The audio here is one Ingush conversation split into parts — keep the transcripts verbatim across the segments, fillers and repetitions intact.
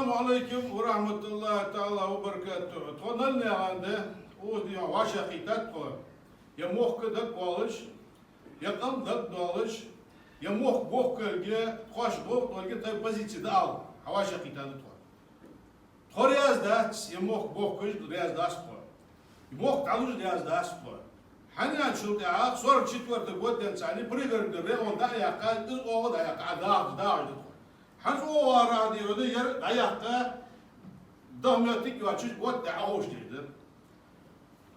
Ассаламу Ӏалайкум ва рахьматуллахӀи таӀала ва баракатухӀ. Тхо Нальный ГӀанда, укхаза дийна вӀашагӀкхийттад тхо. Е мохк дагадоалаш, е къам дагадоалаш, е мохк бохкарга, тхоаш бохкарга тха позици да ала, хьавӀашагӀкхийттад тхо. Тхо раьза дац, е мохк бохкаш раьза дац тхо. Мохк дӀалуш раьза дац тхо. ХӀана аьлча, цул тӀехьагӀа сорок четвёртый год денз царна пригородный район дӀаяьккха, из оагӀув дӀаяьккха, Ӏа дахаш, дахаш да тхо. ХӀанз оагӀув ара дийна, ер дӀаяккха, дагадоагӀаш моттиг йоацаш, год дӀа Ӏоховшадеш да.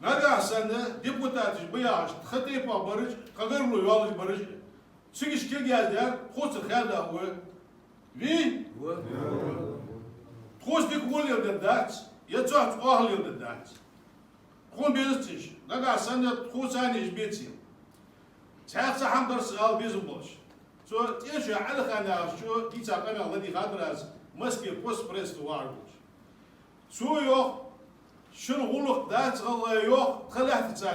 Нагахьа санна депутаташ ба яхаш, тха тайпах бараш, тха гаргало йолаш бараш, цига кулг яздаьр тхоца хаьдда ва. Вий? Тхоца дика во леладергдац, е царца оаха леладергдац. Тхона безац уж, нагахьа санна тхоца а уж беце. Цхьаькха цхьа хӀама дар са ала безам болаш. Цу ТӀечой Ӏалихана яхачо дийца къамаьл ладийгӀад аз, Москве постпредство вар волаш. Цо йоах, шун гӀулакх дац гӀалгӀай, йоах, тха лаьттаца.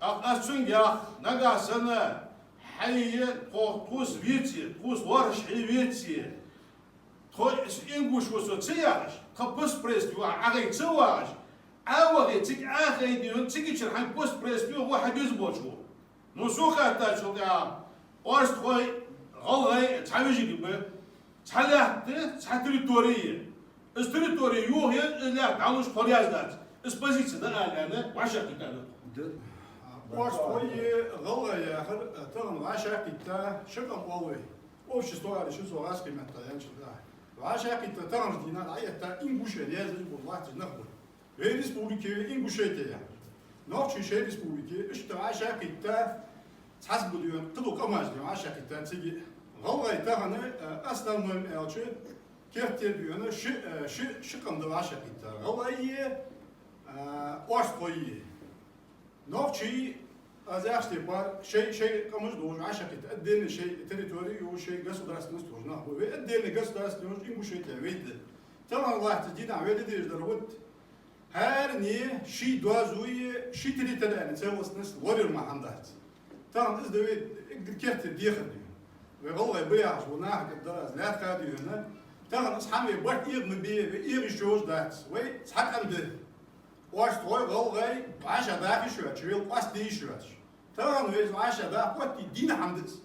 ТӀаккха аз цунга йоах, нагахьа санна хьайна тхо, тхоца веце, тхоца лоархӀаш хьо веце, тхо ингуш ва со ца яхаш, тха постпредство Ӏохайна ца вагӀаш, Ӏовахе, цига Ӏохайна дийна, цигачара хьайна постпредство ва хьа безам болаш ва. Ну, сона хаьттачул тӀехьагӀа, орстхой, гӀалгӀай цхьа вижарий ба, цхьа лаьтта, цхьа территори я. Из территори йохае, из лаьтта дӀалуш тхо раьза дац. Из позици да ала аьнна, вӀашагӀкхийттад тхо. Орстхой, гӀалгӀай яхар, тахан вӀашагӀкхийтта ши къам оал вай. Общество аьлча цо гӀазкхий метта яьнначул тӀехьагӀа. ВӀашагӀкхийтта таханарча дийнахьа дӀаэтта Ингушетия яздаь бола латташ нах ба. Вай республике, Ингушетия. Нохчий шоай республике, иштта вӀашагӀкхийтта цхьацца ба дийна, кхыдола къамаш дийна вӀашагӀкхийтта цига. ГӀалгӀай тахан, э, основной аьлча, керттера дийна ши, э, ши, ши къам да вӀашагӀкхийтта. ГӀалгӀай, э, орстхой. Нохчий, аз яхача тайпара, шоай, шоай къамаш долаш вӀашагӀкхийтта, отдельно шоай территори йолаш, шоай государственность йолаш нах ба. Вай отдельно государственность йолаш Ингушетия вай да. Тахан латтача дийнахьа вай де дезаш дар вот, хӀаране ший доазув, ший территориальный целостность лораяр мара хӀама дац. Тахан из да вай эггара керттера дехар дийна. Вай гӀалгӀай ба яхаш бола нах, кхы дар аз лаьтта ха дийна. Тахан из хӀама вай барт эгӀа ма бе, вай эгӀа йиш йолаш дац. Вай цхьа къам да. Орстхой, гӀалгӀай вӀашагӀдаха йиш йоацаш, вел къоастаде йиш йоацаш. Тахан вай из вӀашагӀдаккха отта дийна хӀама да из.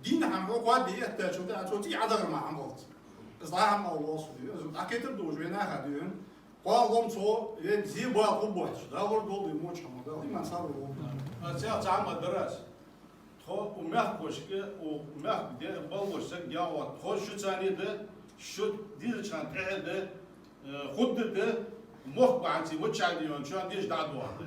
Дийна хӀама хьо кхоадде эттачул тӀехьагӀа цо цӀий Ӏодахар мара хӀама хилац. Из дӀа хӀама ала лоац, из дӀакхетар долаш вай наха дийна. КхоалагӀа цо вайна зе-бала хургбоацаш, Дала лорадолда вай мо чу хӀама, Дала иман, сабар лолда. Аз цхьа хӀама дар аз. Тхо укх мехкашка, укх мехка де балхаш саг яхаш, тхо шуца а да, шо дезача хана тӀехьа да, э, хургда да, мохк бахьанца ваччахьа дийна, шоана дезаш дӀадоагӀа да.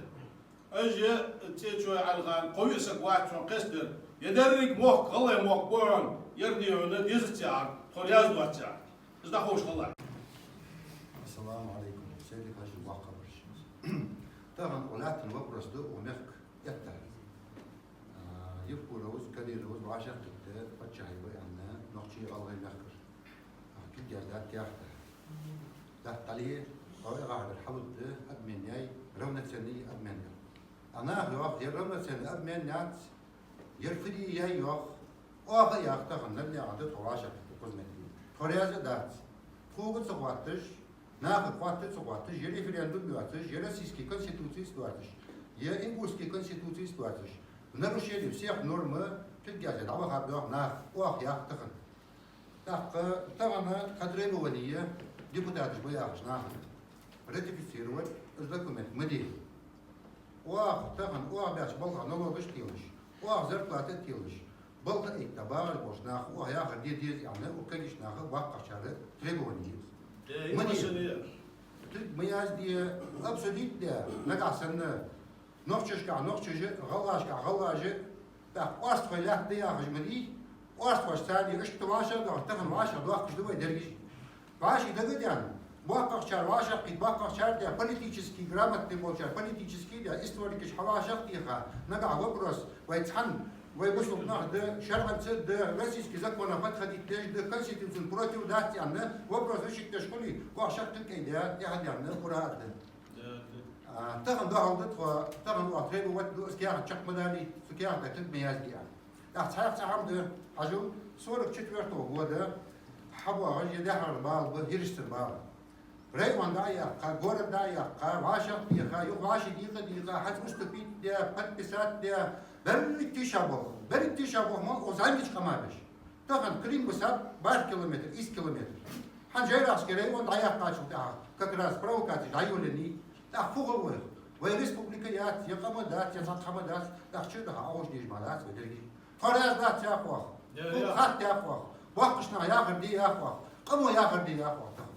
Аз е ТӀечой Ӏалихан кхо виъ саг вац шоана кхестар. Е деррига мохк, гӀалгӀай мохк ба хьона, ер дийна дезац яхар, тхо раьза доацар. Из дӀаховш хилар. Ассаламу Ӏалайкум. Сайдик-Хьажа, боккхагӀбараш. Тахан укх лаьттан вопрос да укх мехка эттар. А, Евкуровс, Кадыровс вӀашагӀкхийтта паччахьий ба аьнна, нохчий, гӀалгӀай мехкара. А, кулг яздаьд, каьхат даьд. Даьд, тӀале, гӀо, гӀахьар хьалудда, обмен яьй, равноценный обмен яьй. А наха йоах, ер равноценный обмен яц, ер фу де яьй, йоах. Оаха а йоах, тахан Нальный ГӀанда тхо вӀашагӀкхийтта укхаза метте. Тхо раьза дац. Тхога ца хоатташ, наха хоатта ца хоатташ, е референдум йоацаш, е российски конституци доацаш, е ингушски конституци доацаш, в нарушении всех норм кулг яздаь дӀавахар йоах наха, оаха йоах тахан. ТӀаккха тахан тха требование депутаташ ба яхаш наха ратифицировать из документ ма де. Оаха тахан, оаха баьча балхах налогаш телаш, оаха зарплата телаш, балха этта багӀаш болча наха оаха яхар де деза аьнна, укх кагийча наха боккхагӀчар требование я из. Э, ма де. Ма язде, обсудить де, нагахьа санна нохчашкахь нохчаша, гӀалгӀашкахь гӀалгӀаша, тӀаккха орстхой лаьтта да яхаш ма дий, орстхоша царна иштта вӀашагӀдоахаш, тахан вӀашагӀдоахаш да вай дерригаш. ВӀаший дага а даьнна, боккхагӀчар вӀашагӀкхийтта, боккхагӀчар де, политически грамотный болчар политически де, историкаш хьавӀашагӀтеха, нагахьа вопрос, вай цхьан, вай бусалба нах да, шарӀаца да, российски законах подходить деш да, конституцена против дац аьнна, вопрос решить деш хуле, вӀашагӀкхийтта кӀай де, тӀехьа даьнна, ура а да. А, тахан духьал да тхо, тахан оаха требовать ду, из каьхат чакх ма далийта, цу каьхата кулг ма язде аьнна. ТӀаккха цхьаькха цхьа хӀама да, хьажал, сорок четвёртого года Хьабоагӏаш, е дехьара бала ба, хӀирашцара бала. Район дӏа а яьккха, город дӏа а яьккха, вӏашагӏ а теха, юха вӏаший дийкъа а дийкъа, хӏанз уступить де, подписать де, берригаш тийша болх, берригаш тийша болх ма, укх зӏамигача къамаьлаш. Тахан Крым бусаб бархӏ километр, ийс километр. Хӏанз Джейрахский район дӏаяьккхачул тӏехьагӏа, как раз провокацеш дӏайолаеннай, тӏаккха фу хул вайх? Вай республика яц, е къам дац, е цхьаккха хӏама дац, тӏаккха чу а даха, агӏуш деш ма дац вай деррига. Тхо раьза дац яхаш, фу хатта яхаш, боккхийча наха яхар де яхаш, къамо яхар де яхаш.